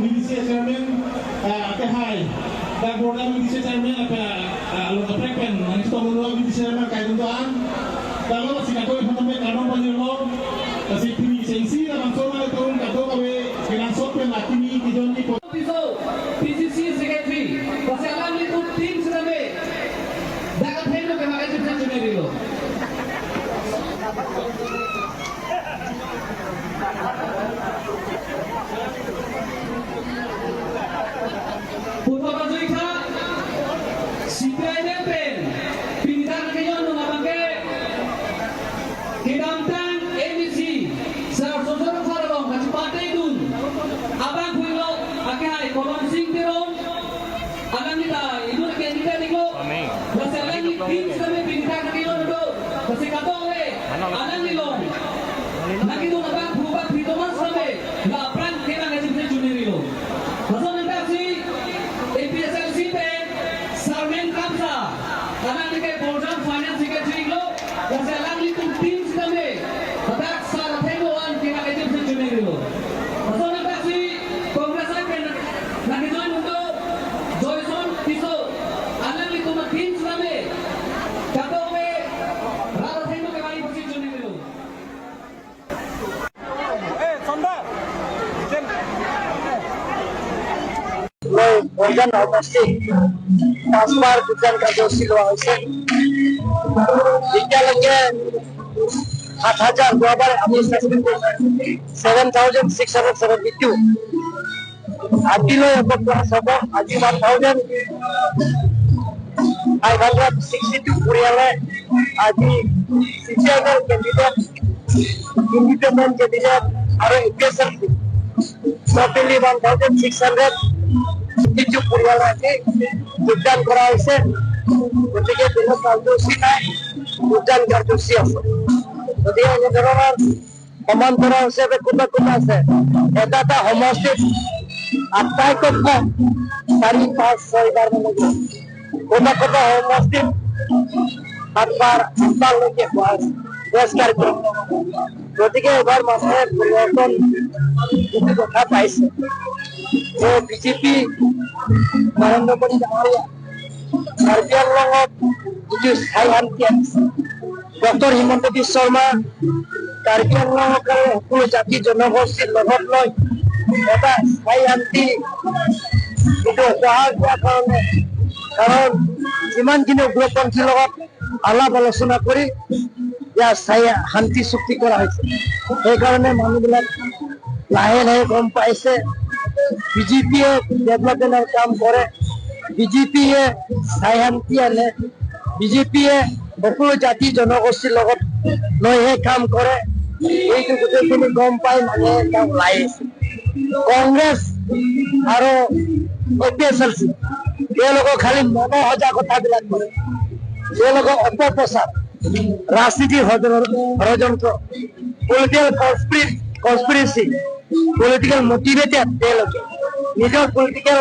VDC chairman ate hai da Borjan VDC chairman apa along kaprek pen nang sto lo VDC chairman kai tuntuan da lo si kato phone kanon panjir lo kasi timi sengsi da bangso ma turun kato kawe finansot pen lakini kijon ni PCC secretary kasi alam ni team sinabi dapat henno ke mga jipsa chunirilo. Purba Joikha CPIM pen pinita kayo nung abangke Kidamtang ABC Sir Sosoro Kharong kasi patay dun abang huilo akay kolom sing tirong alam nila ibu na kaya niko kasi alam ni team kami pinita kayo nung kasi katong alam nilo lagi dun abang hubat hitoman sabi la pran kena kasi junirilo kasi nanti si APSLC pen Sarmen Kamsa alam ni kay Borjan finance secretary lo kasi alam ni tum team kami batak sa Taiwan kena kasi junirilo kasi nanti si Congress ay pen lagi join untuk Joyson Tiso alam ni tum team kami katong Rara Taiwan kaya kasi junirilo. মই বৰজান সমষ্টিত পাঁচবাৰ যোগদান কাৰ্যসূচী লোৱা হৈছে। এতিয়ালৈকে 7,000, যোৱাবাৰ আমি 7,672, আজিলৈ হ'ব ক্লাছ হ'ব আজি 1,562 পৰিয়ালে আজি CPIML candidate, independent candidate আৰু A P S L C totally 1,652 পৰিয়ালে আজি যোগদান কৰা হৈছে। গতিকে কোনো কাৰ্যসূচী নাই, যোগদান কাৰ্যসূচী আছে। গতিকে এনেধৰণৰ সমান্তৰাল হিচাপে কোনোবা কোনোবা আছে, এটা এটা সমষ্টিত আটাইতকৈ কম 4, 5, 6 বাৰ মানে কোনোবা কোনোবা সমষ্টিত 7 বাৰ, 8 বাৰলৈকে হোৱা হৈছে প্ৰেছ কাৰ্যক্ৰম। গতিকে এইবাৰ মানুহে পৰিৱৰ্তন যিটো কথা পাইছে যে বিজেপি নৰেন্দ্ৰ মোদী ডাঙৰীয়া কাৰ্বি আংলঙত যিটো স্থায়ী শান্তি আনিছে, ডক্টৰ হিমন্ত বিশ্ব শৰ্মা কাৰ্বি আংলঙৰ সকলো জাতি জনগোষ্ঠীৰ লগত লৈ এটা স্থায়ী শান্তি যিটো উপহাৰ দিয়াৰ কাৰণে, কাৰণ যিমানখিনি উগ্ৰপন্থীৰ লগত আলাপ আলোচনা কৰি ইয়াৰ স্থায়ী শান্তি চুক্তি কৰা হৈছে, সেইকাৰণে মানুহবিলাক লাহে লাহে গম পাইছে বিজেপিয়ে ডেভেলপমেণ্টৰ কাম কৰে, বিজেপিয়ে স্থায়ী শান্তি আনে, বিজেপিয়ে সকলো জাতি জনগোষ্ঠীৰ লগত লৈহে কাম কৰে। এইটো গোটেইখিনি গম পাই মানুহে এতিয়া ওলাই আহিছে। কংগ্ৰেছ আৰু A P S L C তেওঁলোকক খালি মনোসজা কথাবিলাক কৰে, তেওঁলোকৰ অপপ্ৰচাৰ, ৰাজনীতিৰ ষড়যন্ত্ৰ, পলিটিকেল কনস্পিৰেচি, পলিটিকেল মটিভেটেড, তেওঁলোকে নিজৰ পলিটিকেল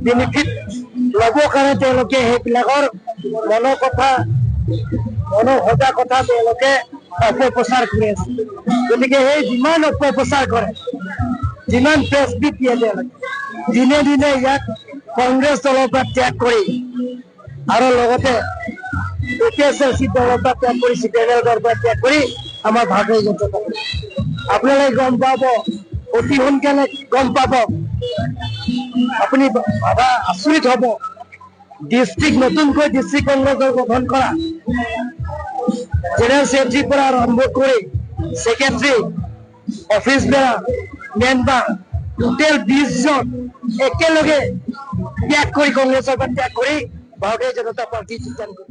বেনিফিট ল'বৰ কাৰণে তেওঁলোকে সেইবিলাকৰ মনৰ কথা, মনৰ সজা কথা তেওঁলোকে অপপ্ৰচাৰ কৰি আছে। গতিকে সেই যিমান অপপ্ৰচাৰ কৰে, যিমান প্ৰেছ মিট দিয়ে, তেওঁলোকে দিনে দিনে ইয়াক কংগ্ৰেছ দলৰ পৰা ত্যাগ কৰি আৰু লগতে A P S L C দলৰ পৰা ত্যাগ কৰি, চি পি এম এল দলৰ পৰা ত্যাগ কৰি আমাৰ ভাৰতীয় জনতা পাৰ্টী, আপোনালোকে গম পাব, অতি সোনকালে গম পাব, আপুনি ভাবা আচৰিত হ'ব। ডিষ্ট্ৰিক্ট, নতুনকৈ ডিষ্ট্ৰিক্ট কংগ্ৰেছৰ গঠন কৰা জেনেৰেল ছেক্ৰেটাৰীৰ পৰা আৰম্ভ কৰি secretary, office bearer, member total 20 জন একেলগে ত্যাগ কৰি, কংগ্ৰেছৰ পৰা ত্যাগ কৰি ভাৰতীয় জনতা পাৰ্টী যোগদান কৰে।